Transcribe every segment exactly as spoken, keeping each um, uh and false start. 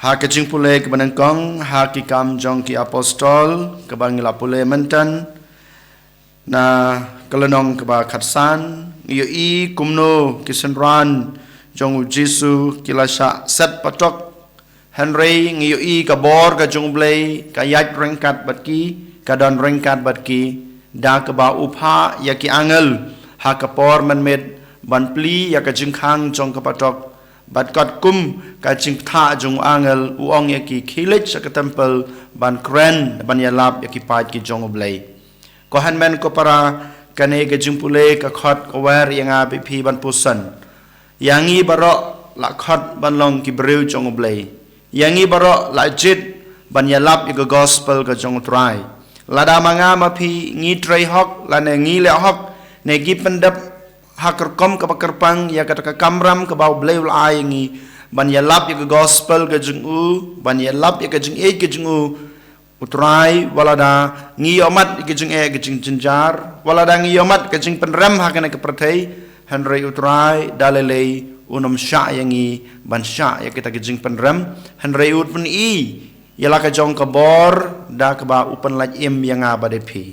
Ha ka jingpule kaba nyngkong ha ki Kam jong ki Apostol, kaba ngi la pule mynta, na ka lynnong kaba khatsan, ngi ïohi kumno ki synran jong u Jisu ki la shah set patok. Hynrei ngi ïohi ka bor ka jong U Blei ka ïaid ryngkat bad ki, ka don ryngkat bad ki, da kaba u phah ïa ki angel ha ka por mynmiet ban plie ïa ka jingkhang jong ka patok, bad katkum ka jingthah jong u angel, u ong ïa ki, khie leit sha ka templ ban kren, ban ïalap ïa ki paid ki jong U Blei. Ko hynmen ko para, kane ka jingpule ka khot ka wer ïa nga bad phi ban pyrshang. Ïa ngi baroh la khot ban long ki briew jong U Blei. Ïa ngi baroh la jied ban ïalap ïa ka gospel ka jong U Trai. Lada ma nga ma phi ngi trei hok, lane ngi leh hok, ne ngi pyndep ha ka rukom kaba kyrpang ïa kata ka kamram kaba U Blei u la ai ïa ngi, ban ïalap ïa ka gospel ka jong u, ban ïalap ïa ka jingïeit ka jong u, U Trai, wat lada ngi ïohmat ïa ka jingeh ka jingjynjar, wat lada ngi ïohmat ka jingpynrem ha kane ka pyrthei, hynrei U Trai da lei lei un ym shah ïa ngi ban shah ïa kita ki jingpynrem, hynrei u pyni ïa la ka jong ka bor da kaba u pynlait im ïa nga bad ïa phi.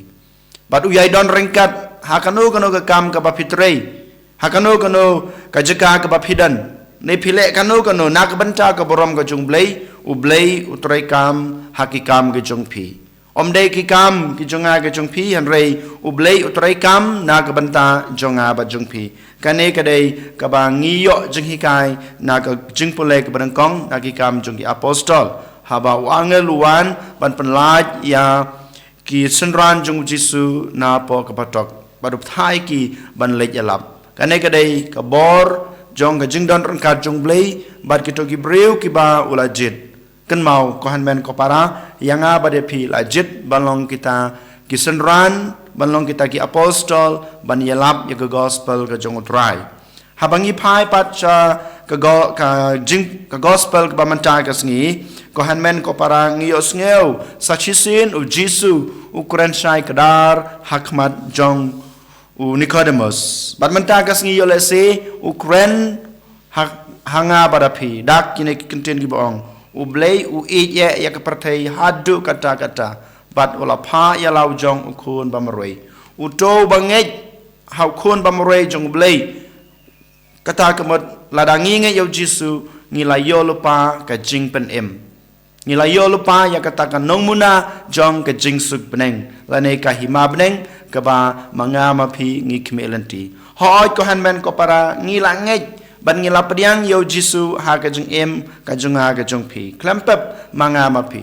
Bad u ïai don ryngkat ha kano kano ka kam kaba phi trei, ha kano kano ka jaka kaba phi don, ne phi leh kano kano na ka bynta ka burom ka jong U Blei, U Blei u trei kam ha ki kam ka jong phi. Ym dei ki kam ki jong nga ka jong phi, hynrei U Blei u trei kam na ka bynta jong nga bad jong phi. Kane ka dei kaba ngi ïoh jinghikai na ka jingpule kaba nyngkong na ki Kam jong ki Apostol, haba u angel u wan ban pynlait ïa ki synran jong u Jisu napoh ka patok, bad u phah ïa ki ban leit ïalap. Kane ka dei ka bor jong ka jingdon ryngkat jong U Blei bad kito ki briew kiba u la jied. Kynmaw ko hynmen ko para, ïa nga bad ïa phi la jied ban long kita ki synran, ban long kita ki apostol, ban ïalap ïa ka gospel ka jong U Trai. Haba ngi phai pat sha ka go-, ka jing-, ka gospel kaba mynta ka sngi, ko hynmen ko para, ngi ïohsngew sa shisien u Jisu u kren shai kdar ha khmat jong u Nicodemus. Bad mynta ka sngi ïohlehse u kren ha, ha nga bad ha phi, da kine ki kyntien kiba ong: U Blei u ïeit ïa ka pyrthei haduh katta katta, bad u la phah ïa la u jong u Khun bamarwei. Uto uba ngeit ha u Khun bamarwei jong U Blei, kata ka mut lada ngi ngeit ïa u Jisu, ngi la ïoh lypa ka jingpynim. Ngi la ïoh lypa ïa kata ka nongmuna jong ka jingsuk bneng, lane ka hima bneng kaba ma nga ma phi ngi khmih lynti. Hooid ko hynmen ko para, ngi la ngeit bad ngi la pdiang ïa u Jisu ha ka jingim ka jong nga ka jong phi, khlem pep ma nga ma phi.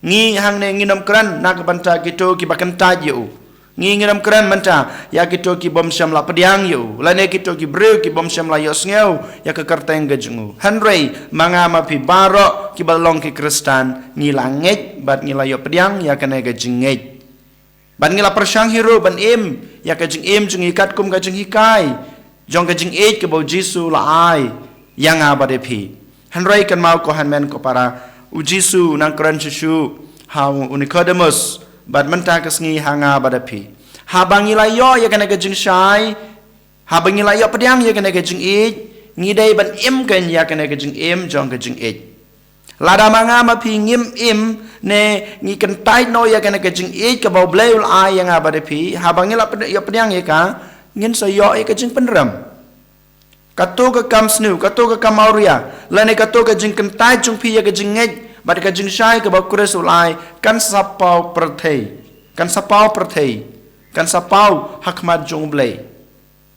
Ngi hangne ngin ym kren na ka bynta kito kiba kyntait ïa u. Ngi ngin ym kren mynta ïa kito ki bym shym la pdiang ïa u, lane kito ki briew ki bym shym la ïohsngew ïa ka kyrteng ka jong u. Hynrei ma nga ma phi baroh kiba long ki Khristan, ngi la ngeit bad ngi la ïoh pdiang ïa kane ka jingngeit. Bad ngi la pyrshang hi ruh ban im ïa ka jingim jong ngi katkum ka jinghikai jong ka jingïeit kaba u Jisu la ai ïa nga bad ïa phi. Hynrei kynmaw ko hynmen ko para, u Jisu u nang kren shuh shuh ha u Nicodemus, bad mynta ka sngi ha nga bad ïa phi. Haba ngi la ïoh ïa kane ka jingshai, haba ngi la ïoh pdiang ïa kane ka jingïeit, ngi dei ban im kein ïa kane ka jingim jong ka jingïeit. Lada ma nga ma phi ngim im, ne ngi kyntait noh ïa kane ka jingïeit kaba u Blei u la ai ïa nga bad ïa phi, haba ngi la pd-, ïoh pdiang ïa ka, ngin sa ïoh ïa ka jingpynrem. Kato ka kam sniew, kato ka kam awria, lane kato ka jingkyntait jong phi ïa ka jingngeit bad ka jingshai kaba u Khrist u la ai, kan sa paw pyrthei. Kan sa paw pyrthei. Kan sa paw ha khmat jong u Blei.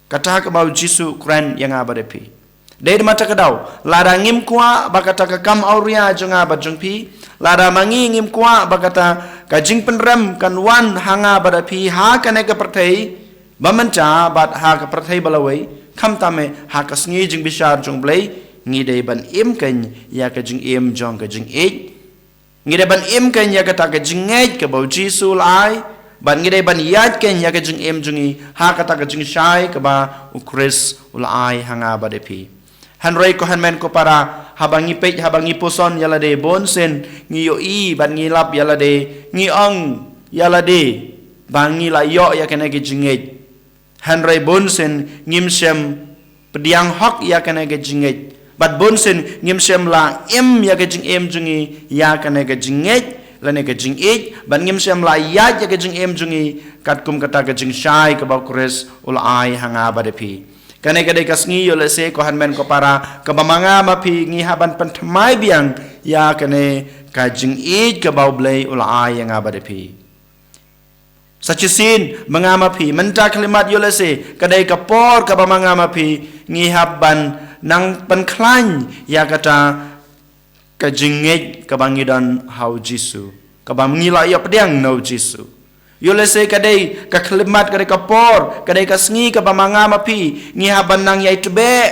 Kata kaba u Jisu u kren ïa nga bad ïa phi. Dei da mata ka daw, lada ngim kwah ba kata ka kam awria jong nga bad jong phi, lada ma ngi ngim kwah ba kata ka jingpynrem kan wan ha nga bad ïa phi ha kane ka pyrthei ba mynta bad ha ka pyrthei ba lawei, khamtam eh ha ka sngi jingbishar jong u Blei, ngi dei ban im kein ïa ka jingim jong ka jingïeit. Ngi dei ban im kein ïa kata ka jingngeit kaba u Jisu u la ai, bad ngi dei ban ïaid kein ïa ka jingim jong ngi ha kata ka jingshai kaba u Khrist u la ai ha nga bad ïa phi. Hynrei ko hynmen ko para, haba ngi peit, haba ngi puson ïa lade, bunsien ngi ïohi bad ngi lap ïa lade, ngi ong ïa lade ba ngi la ïoh ïa kane ka jingngeit. Hynrei bunsien ngim shym pdiang hok ïa kane ka jingngeit. Bad bun sien ngim shym la im ïa ka jingim jong ngi ïa kane ka jingngeit lane ka jingïeit, bad ngim shym la ïaid ïa ka jingim jong ngi katkum kata ka jingshai kaba u Khrist u la ai ha nga bad ïa phi. Kane ka dei ka sngi, ïoh lehse ko hynmen ko para, kaba ma nga ma phi ngi hap ban pynthymmai biang ïa kane ka jingïeit kaba u Blei u la ai ïa nga bad ïa phi. Sa shisien ma nga ma phi mynta khyllipmat, ïoh lehse ka dei ka por kaba ma nga ma phi ngi hap ban nang pynkhlaiñ ïa kata ka jingngeit kaba ngi don ha u Jisu, kaba ngi la ïoh pdiang na u Jisu. Ïoh lehse ka dei ka khyllipmat, ka dei ka por, ka dei ka sngi kaba ma nga ma phi ngi hap ban nang ïai tbeh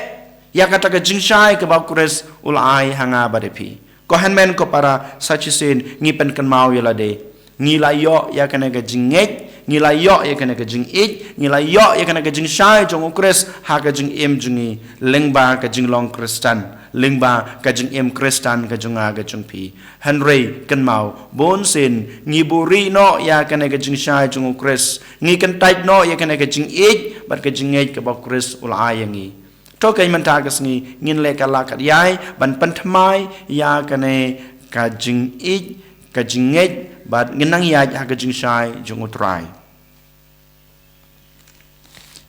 ïa kata ka jingshai kaba u Khrist u la ai ha nga bad ïa phi. Ko hynmen ko para, sa shisien ngi pynkynmaw ïa lade. Ngi la ïoh ïa kane ka jingngeit, ngi la ïoh ïa kane ka jingïeit, ngi la ïoh ïa kane ka jingshai jong u Khrist ha ka jingim jong ngi lyngba ka jinglong Khristan, lyngba ka jingim Khristan ka jong nga ka jong phi. Hynrei kynmaw, bun sien ngi buhrieh noh ïa kane ka jingshai jong u Khrist, ngi kyntait noh ïa kane ka jingïeit bad ka jingngeit kaba u Khrist u la ai ïa ngi. To keiñ mynta ka sngi ngin leh ka lad ka ïai ban pynthymmai ïa kane ka jingïeit, ka jingngeit, bad ngin nang ïaid ha ka jingshai jong u Trai.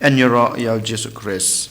Yn ïaroh ïa u Jisu Khrist.